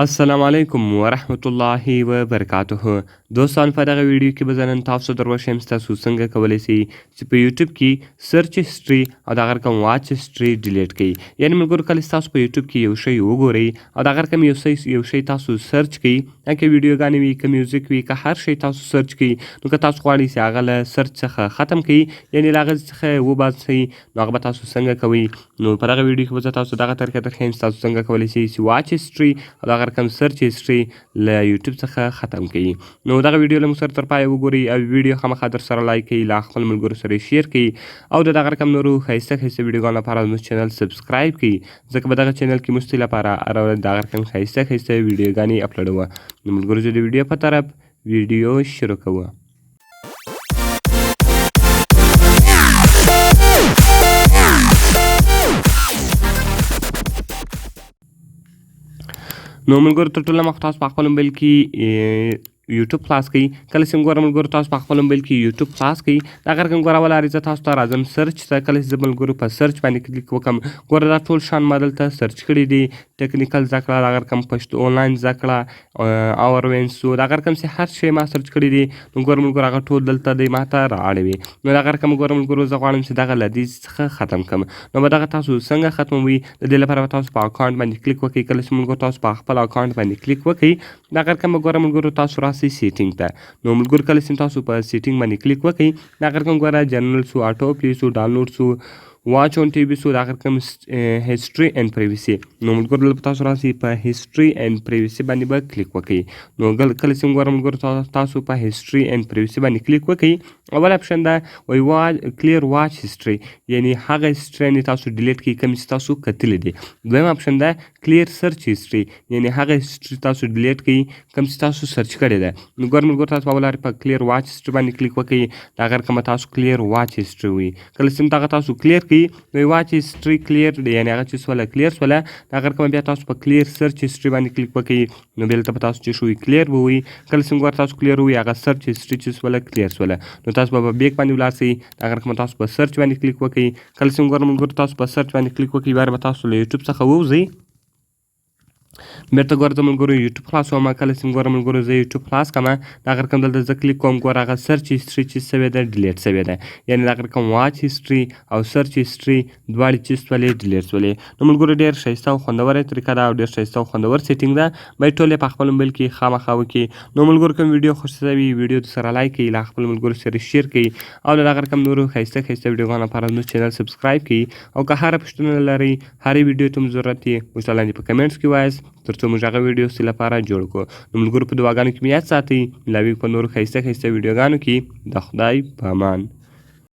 السلام علیکم ورحمت الله وبرکاته دوستان، په دغه ویډیو کې به زه نن تاسو در وښیم چې تاسو څنګه کولی شئ چې په یوټیوب کې search history او دغه رقم watch history delete کړئ. یعنې ملګرو، کله چې تاسو په یوټیوب کې یو شی وګورئ او دغه رقم یو شی تاسو search کړئ، که ویډیوګانې وي، که میوزیک وي، که هر شی تاسو search کړئ، نو که تاسو غواړئ چې هغه له search څخه ختم کړئ، یعنې له هغه څخه وباسئ، نو هغه به تاسو څنګه کوئ؟ نو په دغه ویډیو کې به زه تاسو دغه طریقه درښیم چې تاسو څنګه کولی شئ چې watch history او دغه رقم search history له یوټیوب څخه ختم کړئ. نو دغه ویډیو له موږ سره تر پایه وګورئ او ویډیو خامخا در سره like کړئ، له خپل ملګرو سره share کړئ او د دغه رقم نورو ښایسته ښایسته ویډیوګانو لپاره زموږ channel subscribe کړئ، ځکه په دغه channel کې موږ ستاسو لپاره هره ورځ دغه رقم ښایسته ښایسته ویډیوګانې اپلوډوو. نو ملګرو، زه د ویډیو په طرف ویډیو شروع کوو. نو ملګرو، تر ټولو مخکې تاسو په خپل موبایل کې یوټیوب خلاص کړئ. کله چې ګورم ملګرو، تاسو په خپل موبایل کې یوټیوب خلاص کړئ، دا رقم ګوره ولا زه تاسو ته راځم search ته. کله چې زه ملګرو په search باندې کلیک وکم، ګوره دا ټول شان ما دلته search کړي دي: technical زده کړه، دغه رقم پښتو آنلاین زده کړه، اور وینسو، دغه رقم چې هر شی ما search کړي دي. نو ګوره ملګرو، هغه ټول دلته دی ما ته رااړوي. نو دغه رقم ګوره ملګرو، زه غواړم چې دغه له دې څخه ختم کړم. نو به دغه تاسو څنګه ختموي؟ د دې لپاره به تاسو په account باندې کلیک وکړئ. کله چې ملګرو تاسو په خپل account باندې کلیک وکړئ، دغه رقم به ګوره ملګرو تاسو راسئ setting ته. نو ملګرو، کله چې تاسو په setting باندې کلیک وکړئ، دغه رقم ګوره general سو، auto play سو، ډانلوډ سو، watch on TV سو، دغه رقم history and privacy. نو ملګرو، دلته تاسو راسئ په history and privacy باندې به کلیک وکړئ. نو کله چې ګوره ملګرو تاسو په history and privacy باندې کلیک وکړئ، اول option ده وای clear watch history، یعنی هغه history تاسو delete کړئ کوم چې تاسو کتلې دي. دویم option ده clear search history، یعنی هغه history تاسو delete کړئ کوم چې تاسو search کړی ده. نو ګور ملګرو، تاسو په لار په clear watch history باندې کلیک وکړئ. دا رقم تاسو clear watch history وي. کله چې دغه تاسو clear کړئ، نو watch history clear، یعنی هغه چې سوله clear سوله. دا رقم بیا تاسو په clear search history باندې کلیک وکړئ. نو بیا په تاسو چې شوی clear به وي. کله چې ګور تاسو clear وي، هغه search history چې سوله clear سوله، نو تاسو به back باندې ولاړ شئ. دا رقم تاسو په search باندې کلیک وکړئ. کله چې ګور ملګرو تاسو په search باندې کلیک وکړئ، بیا به تاسو له یوټیوب څخه ووځئ. بیرته ګوره زه ملګرو یوټیوب خلاصوم. کله چې ګوره ملګرو زه یوټیوب خلاص کړم، دغه رقم دلته زه کلیک کوم، ګوره هغه search history چې سوې ده delete سوې ده، یعنی دغه رقم watch history او search history دواړې چې سولې delete سولې. نو ملګرو، ډېر ښایسته او خوندوره طریقه ده او ډېر ښایسته او خوندور setting ده. باید ټول یې په خپل موبایل کې خامخا وکړي. نو ملګرو، کوم ویډیو خوښ سوي، ویډیو سره like کړئ، له خپل ملګرو سره share کړئ او له دغه رقم نورو ښایسته ښایسته ویډیوګانو لپاره زموږ channel subscribe کړئ. او که هره پوښتنه لرئ، هرې ویډیو ته مو ضرورت یې، موږ ته لاندې په comments کې وایاست، تر څو موږ هغه ویډیو ستاسو لپاره جوړ کړو. نو ملګرو، په دعاګانو کې مې یاد ساتئ. ملاوي په نورو ښایسته ښایسته ویډیوګانو کې. د خدای په امان.